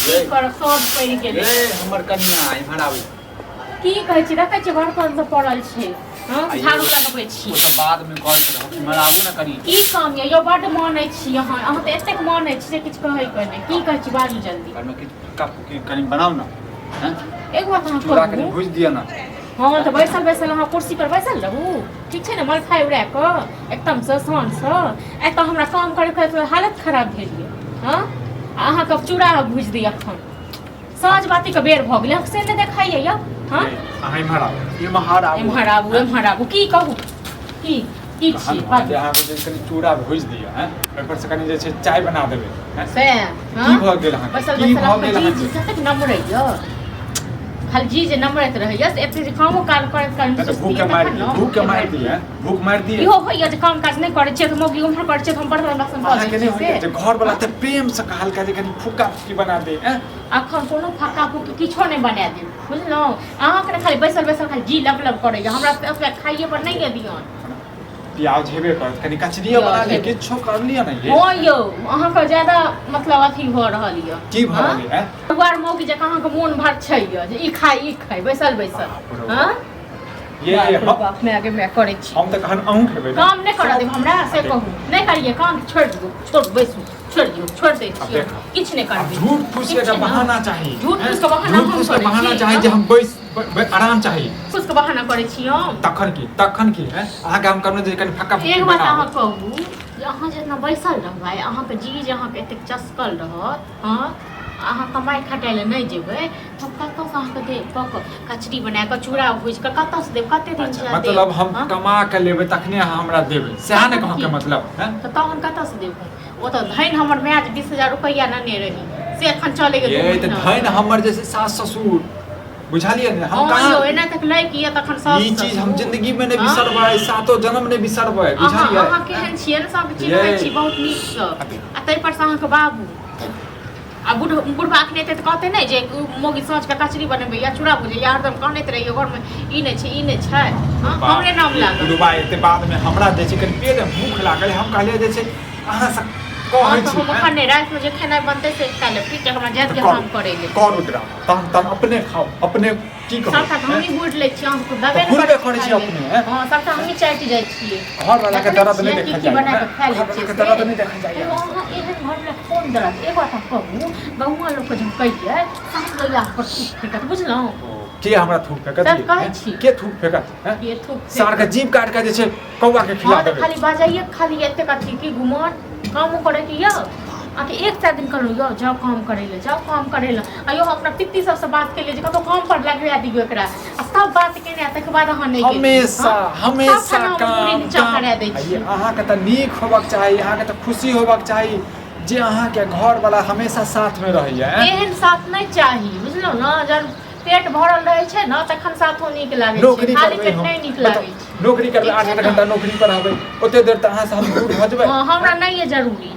की करब, सब पड़ि गेलै। ए हमर कनिया, इम्हर आबै। की कहै छी? देखै छियै, बर्तन सब पड़ल छै। हँ, आइयो। झाड़ू लगबै छी। ओ तऽ बादमे करैत रहब, इम्हर आबू ने कनि। की काम यऽ यौ? बड्ड मानै छी अहाँ। अहाँ तऽ एतेक मानै छी जे किछु कहै के नहि। की कहै छी, बाजू जल्दी। घरमे किछु फुक्का फुक्की कनि बनाउ ने, हँ? एक बात अहाँ चूड़ा कनि कहू। भूजि दिअ ने। हँ, तऽ बैसल बैसल अहाँ कुर्सी पर बैसल रहू, ठीक छै ने? मलखाइ उड़ा कऽ एकदमसँ शानसँ। एतऽ हमरा काम करैत करैत हालत खराब भेल यऽ। हँ, आ अहाँके चूड़ा भूजि दी? अखन साँझ बातीके बेर भऽ गेलै, अहाँके से नहि देखाइए यौ? हँ। अहाँ इम्हर आबू, इम्हर आबू। एम्हर आबू, एम्हर आबू। की कहू, की की छी? कहलहुँ जे अहाँके जे कनि चूड़ा भूजि दिअ, हँ, ओहिपर से कनि जे छै चाय बना देबै, हँ? से की भऽ गेल अहाँके? बैसल की बैसल भऽ गेल अहाँके जी अहाँके? जी कतेक नमरै यऽ, खाली जी जे नमरैत रहैया से एते जे कामो काज करैत करैत नहि तऽ भूख के मारि दिअ, भूख के मारि दिअ, भूख मारि दिअ। इहो होइया जे काम काज नहि करै छियै तऽ मौगी उम्हर करै छियै तऽ हम बर्तन बासन कऽ अहाँके दै नहि छियै। होइया से जे घर वाला तऽ प्रेम से कहलका जे कनि फुक्का फुक्की बना दे, हैं? अखन कोनो फक्का फुक्की किछो नहि बना देब, बुझलहुँ? अहाँके ने खाली बैसल बैसल खाली जी लब लब करैया, हमरा तऽ खाइए पर नहि दियौन। प्याज हेबे करत, कनि कचरियो बना प्याज लिअ, हेबे। किछो कर लिअ ने ये। हँ यौ, अहाँके ज्यादा मतलब अथी भऽ रहल यऽ। की भऽ रहल है? परिवार मौगी जकाँ अहाँके मोन भर छै यऽ जे ई खाइ, ई खाइ, बैसल बैसल। बाप रौ। हँ। ये बाप रे हम बाप, माय गे माय करै छी। हम तऽ कहन अहूँ खेबै ने। काम नहि करऽ देब हमरा से कहू। नहि करियै काम, छोड़ि दियौ, छोड़, बैसू, छोड़ि दियौ, छोड़ि दै आब छियै। देखो। किछु नहि आब करबै। झूठ फूस के ठीक छै ने? बहाना चाही। झूठ हैं? फूस के बहाना झूठ हम फूस के करै बहाना छी, चाही जे हँ? हम बैस आराम चाही। फूस के बहाना करै छी हम? तखन की, तखन की है? अहाँके हम कहलहुँ जे कनि फक्का फुक्की एक बात बनाउ। अहाँ कहू जे अहाँ जितना बैसल रहबै, अहाँके जी जे अहाँके एतेक चसकल रहत, हँ, अहाँ कमाइ खटाइ लए नहि जेबै तऽ हम कतऽसँ अहाँके देब कऽ कऽ कचरी बना कऽ, चूड़ा भूजि कऽ कतऽसँ देब? कते दिन अच्छा देब? मतलब हम हँ? कमा के लेबै तखने अहाँ हमरा देबै, सएह ने? तखन कहऽके की? मतलब हैं? तऽ तहन कतऽसँ देब हम? ओ तऽ धनि हमर माय जे 20,000 रुपैआ नेने रही से एखन चलै गेल दू ये तऽ महीना। धनि हमर जे छै सास ससुर, बुझलियै ने? हम हँ कहाँ यौ, एना तक लै की यऽ तखन सास ई चीज हम ससुर। जिंदगी में नहि हँ? बिसरबै, सातो जन्म नहि बिसरबै, अहाँ बुझलियै? अहाँ केहन छियै ने, सबके चिन्है ये। छी बहुत नीकसँ। अबे। आ ताहि पर से अहाँके बाबू आ बुढ़ बुढ़बा अखने एतै तऽ कहतै नहि जे उ मौगी साँझके कचरी बनबैया, चूड़ा भुजैया, हरदम कहनैत रहैया घरमे ई नहि छै, ई नहि छै। हँ, हमरे नाम लागल। बुढ़बा एते बाद में हमरा जे छै कनि पेट में भूख लागल, हम कहलियै जे छै अहाँ सब कहै हँ, तऽ छी हम अखन नहि, रातिमे जे खेनाइ बनतै से खा लेब, ठीक छै? हमरा जायत के काम करै लेल। करू ड्रामा तहन, तहन अपने खाउ, अपने की कहू? सबटा तऽ हमही हुड़ि लै छियै, अहाँके देबे नहि हुड़बे करै करै छी छी खाइ अपने, लेल। हैं? हँ, सबटा हमही चाटि जाइ छियै। घर वाला के देखै दर्द नहि छियै की देखल की जाइए, बना कऽ खा लै घर वाला छियै के से। दर्द नहि देखल जाइए। हेलो, अहाँ एहन घरमे कोन दर्द? एक बात हम कहू, गहुआ लोकके जे हम कहियै सात गैया पर थूक फेकत, बुझलहुँ? के हमरा थूक फेकत? सब कहै छी। के थूक फेकत, हैं? के थूक सार के जीभ काट के जे छै कौआ के खिला हँ, तऽ देबै। खाली बाजाइए, खाली एतेक अथी की घुमन कामो करे के यौ। अहाँके एक चारि दिन कहलहुँ यौ, जाउ काम करै लए, जाउ काम करै लए। आ यौ, हम अपना पित्ती सबसँ बात केलियै जे कतहु काम पर लगबा दियौ एकरा, आ सब बात केने आ तकर बाद अहाँ नहि गेलियै। हमेशा हँ? हमेशा सब खाना हम पूरी काम नीचा काम। करा दै आ छी। ये अहाँके तऽ नीक होबक चाही, अहाँके तऽ खुशी होबक चाही जे अहाँके घर वाला हमेशा साथ में रहैया, ऐं? एहन साथ नहि चाही, बुझलहुँ ने? जहन पेट भरल रहै छै ने तखन साथो नीक लागै छै, नौकरी खाली करबै पेट हम नहि नीक बताउ, लागै छै। नौकरी करबै, ठीक 8 छै 8 ने? घंटा नौकरी पर रहबै, ओते देर तऽ अहाँ से हम दूर भऽ जेबै। हँ, हमरा नहि यऽ जरूरी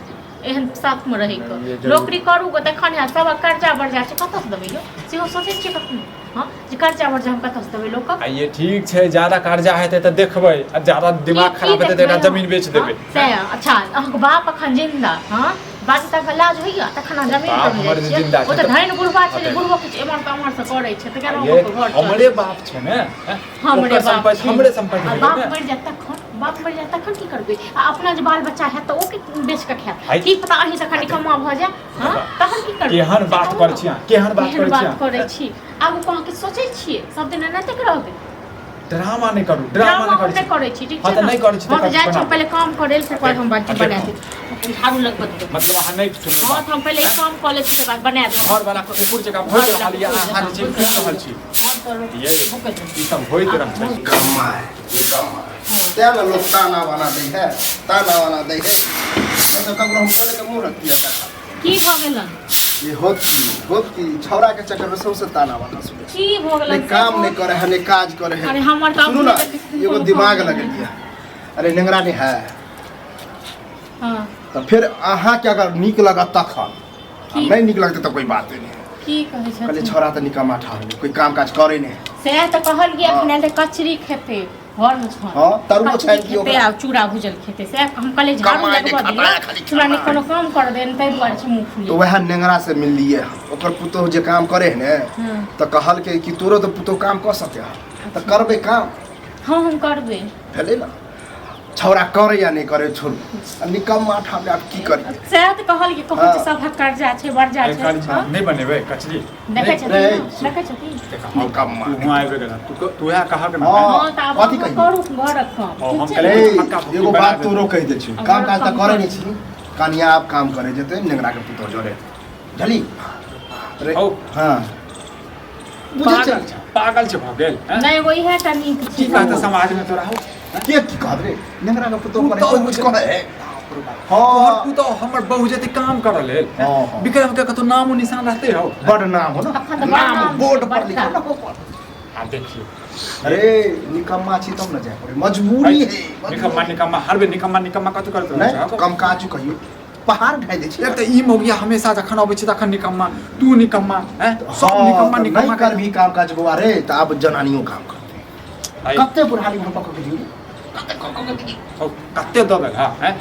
एहन साथमे रहैके। नहि, ये जरूरी। नौकरी करू गो तखन हैत। सबक कर्जा बर्जा छै, कतऽसँ देबै यौ? सेहो सोचै छियै कखनो? हँ, जे कर्जा बर्जा हम कतऽसँ देबै लोकक? आ ये ठीक छै, ज्यादा कर्जा हेतै तऽ देखबै, आ ज्यादा दिमाग की खराब हेतै तऽ देखबै एकटा जमीन बेच देबै। हँ, सएह। अच्छा, अहाँके बाप अखन जिन्दा? हँ, बाजू तक लाज होइया? तखन अहाँ जमीन बाप पर हमर जाइ जे छियै। जिन्दा ओ छै तऽ तऽ- धनि बुढ़बा छै जे हँ, बुढ़बो किछु एम्हर तऽ एम्हर से करै छै तऽ केना आ ये ओकर घर हमरे चलै? बाप छै ने, हैं? हमरे ओकर बाप सम्पत्ति छै। हमरे सम्पत्ति आ भेलै बाप ने। मरि जायत तखन, बाप मरि जायत तखन की करबै? आ अपना जे बाल बच्चा हैत तऽ ओ के बेच कऽ खायत? आइ- की पता अहीं जकाँ निकम्मा भऽ जाय? हँ, तखन की करबै? केहन से बात कहू करै ने। छी अहाँ, केहन बात केहन करै छी बात अहाँ? करै छी? आगू कहाँ किछु सोचै छियै? सब दिन एनाहिते रहबै? ड्रामा नहि करू, ड्रामा ड्रामा नहि हम करै नहि छी। करै छी, ठीक हँ छै तऽ ने? नहि करै छी हँ, तऽ तऽ जाइ छी बनाउ। पहिले काम करै लए, तकर बाद हम आ बना देखू। देब, झाड़ू लगबऽ देबै। मतलब अहाँ नहि सुनबै हँ बात? तऽ हम पहिले ई काम कऽ लै छी, तकर बाद बना देब। घर वाला कुकुर जकाँ भोगि रहल यऽ, अहाँ जे छै भूकि रहल छी। ये ई सब होइत रहै। निकम्मा है, निकम्मा है। तें ने लोग ताना बाना दै है, ताना बाना दै है। नहीं तो ककरो हम बोले के मुँह रखती है तखन। की भऽ गेलन? ये होत की, होत की, छौड़ा के चक्कर में सबसे ताना बाना सुने। की भऽ गेलन? नहीं काम नहीं करे है, नहीं काज करे है। अरे हमर तऽ सुनू ना, अपने तऽ एगो कोनो दिमाग काम लगल नहि। है। अरे नेंगरा नहीं है। हाँ। तो फिर अहाँ के अगर नीक लगत तखन, आ की? नहीं नीक लगते तो कोई बात नहीं। की कहै कहले छथिन? छौड़ा तऽ निकम्मा ठहरलै, कोई काम काज करे नहीं। सएह तऽ कहलियै, हाँ। एखन आयल तऽ कचरी खेतै। घर में छन हाँ, तरुओ कचरी छानि दियौ खेतै ओकरा। आ चूड़ा भुजल खेतै से हम कहलियै झाड़ू कमाइ नहि लगबऽ खटाइ दिअ खाली चूड़ा नहि खटाइ। कोनो काम कर दे ताहि दुआरे छै मुँह तो फुले वएह नेंगरा से मिललिए ओकर पुतोह जे काम करे है ने हँ। तऽ कहलकै कि तोरो तऽ पुतोह काम कऽ सके है तऽ करबै काम हँ हम करबै भेलै ने छौड़ा करे या नहि करे छोड़ू आ निकम्मा ठाम आब की करियै सएह तऽ कहलियै कहै छै हँ। सभक कर्जा छै वर्जा ए, छै कचरी हँ? नहि बनेबै कचरी देखै छथिन नहीं, ने? देखै छथिन निकम्मा तू हुआँ आबि गेल तू तू उएह कहक ने हँ। हँ तऽ आब कथी अहाँ कहियै? करू घरक काम हँ, ठीक हम छै कहलियै रे फक्का फुक्की एगो बना बात देबै। तोरो कहि दै छी काम काज तऽ करे नहि छी कनिया आब काम करे जेतै नेंगरा के पुतोह जोरे बुझली रे हौ। हँ बुझै पागल छै छै पागल छै भऽ गेल हैं? नहि एगो इएह टा नीक की छै कहतै समाज में तोरा हौ के की कहत रे नेंगरा के पुतोह करे पुतोह कोइ कुछ कहै है हँ हँ पुतोह हमर बहू जेतै काम करऽ लेल हँ, हँ। विक्रम के कतौ नामो निशान रहतै हौ बड़ नाम हो अखन ना तऽ बड़ नाम नाम बोर्ड छै, पर बड़का। लिखल ना ऊपर आ देखियौ अरे निकम्मा छी तब न जाय पड़े मजबूरी है निकम्मा निकम्मा हर बेर निकम्मा निकम्मा कथी करैत रहै नहीं छै कम काजू कहियो पहाड़ ढाइ दै छै एक तऽ ई मौगिया हमेशा जखन अबै छै तखन निकम्मा तू निकम्मा हैं सब हाँ, निकम्मा तऽ निकम्मा नहि करबही काम काज बौआ रे तऽ आब जनानियो काम करतै आइ, कते बुढ़ारी हम पकड़ के दियौ कते कऽ कऽ के दियौ हौ, कते दऽ देल हँ हैं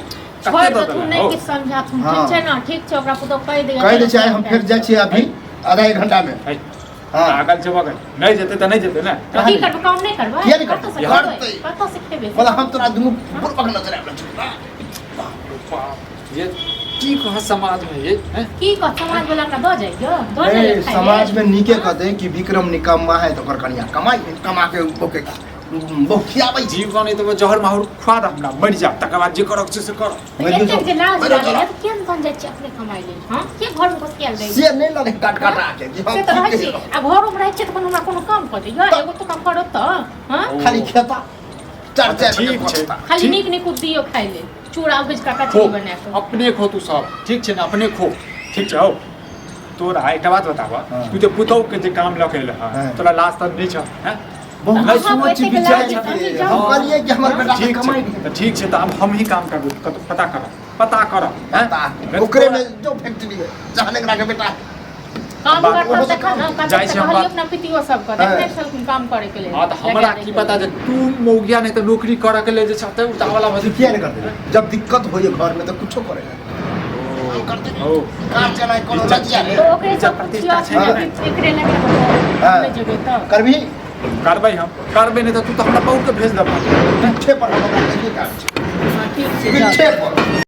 छोड़ि कते दऽ देथुन देल नहि हौ किछु समझाथुन हाँ। ठीक छै ने ठीक छै ओकरा पुतोह कहि दिअ कहि दै छियै आइ हम फेर जाइ छियै अभी आधा एक घंटा में है, हाँ पागल छै बगल नहि जेतै तऽ नहि जेतै ने की करबै काम नहि करबै किया नहि करबै? कतऽ से खेबै करतै। कतऽ से खेबै बोला हम तोरा दुनू बुढ़बक नजर आबि रहल छौ बाप रे बाप ये की कह समाज में ये हैं? की कह समाज वाला हमरा दऽ जाइयो दऽ जाइयो ए, खाइ समाज लेल? में नीके कहते कि विक्रम निकम्मा है तो ओकर कनिया कमाई कमा के ओके बहु खियाबै छी जीवन नहि तऽ जहर माहुर खुआ दे हमरा मरि जा तकर बाद जे करक छै से कर तऽ मरि एतेक जाउ। जे लाज मरि जाउ। लागैए तऽ किया नहि तहन जाइ छियै अपने कमाइ लेल हँ किया घरमे घुसियाल रहै से नहि लगे काट काटा के कि हम से तऽ रहै की छी कहियौ। आ घरोमे रहै छियै तऽ कोनो हमरा कोनो काम कऽ दैए एगो तो काम करत तऽ हँ खाली खेता चार चार ठीक छै खाली ठीक। नीक नीक दियौ खाइ लेल चूड़ा भुजि कऽ खो कचरी बना कऽ अपने खो तू सब ठीक छै ने अपने खो ठीक छै हौ तोरा एकटा बात बताबऽ हाँ। तू जे पुतहु के जे काम लऽ के एलह हाँ। तोरा लाज तऽ नहि छह हैं बहुत अहाँ सोच एतेक विचार लाज के अहीं जाउ। हम कहलियै कि हमर बेटा के ठीक छै कमाई तऽ ठीक छै तऽ आब हम ही काम करबै कतौ पता करब पता करब हैं? पता ओकरे में जो फैक्ट्री है जहाँ नेंगरा के बेटा है। काम बात- करतौ तखन ने जाइ कतऽ छी हम कहलियै बात- अपना पितियो सबके हाँ। देखने छलखिन काम करे के लेल हाँ तऽ हमरा की पता जे तू मौगिया नहि तऽ नौकरी करऽ के लेल जे छै उतावला भऽ किया नहीं करते जब दिक्कत होइए घर में तो कुछो करे काम करते ओ कार चलाए कोनो इज्जत लज्जा तऽ नहीं ओकरे इज्जत सब प्रतिष्ठा पुछियो छै ने। एकरे लगे हाँ। नहि जेबै तऽ करबी करबै हम करबै नहि तऽ तू तऽ हमरा बहुके भेज देबह पीछे पर हम ओकरा कहिये काम छै हाँ, ठीक छै जाउ। पीछे पर।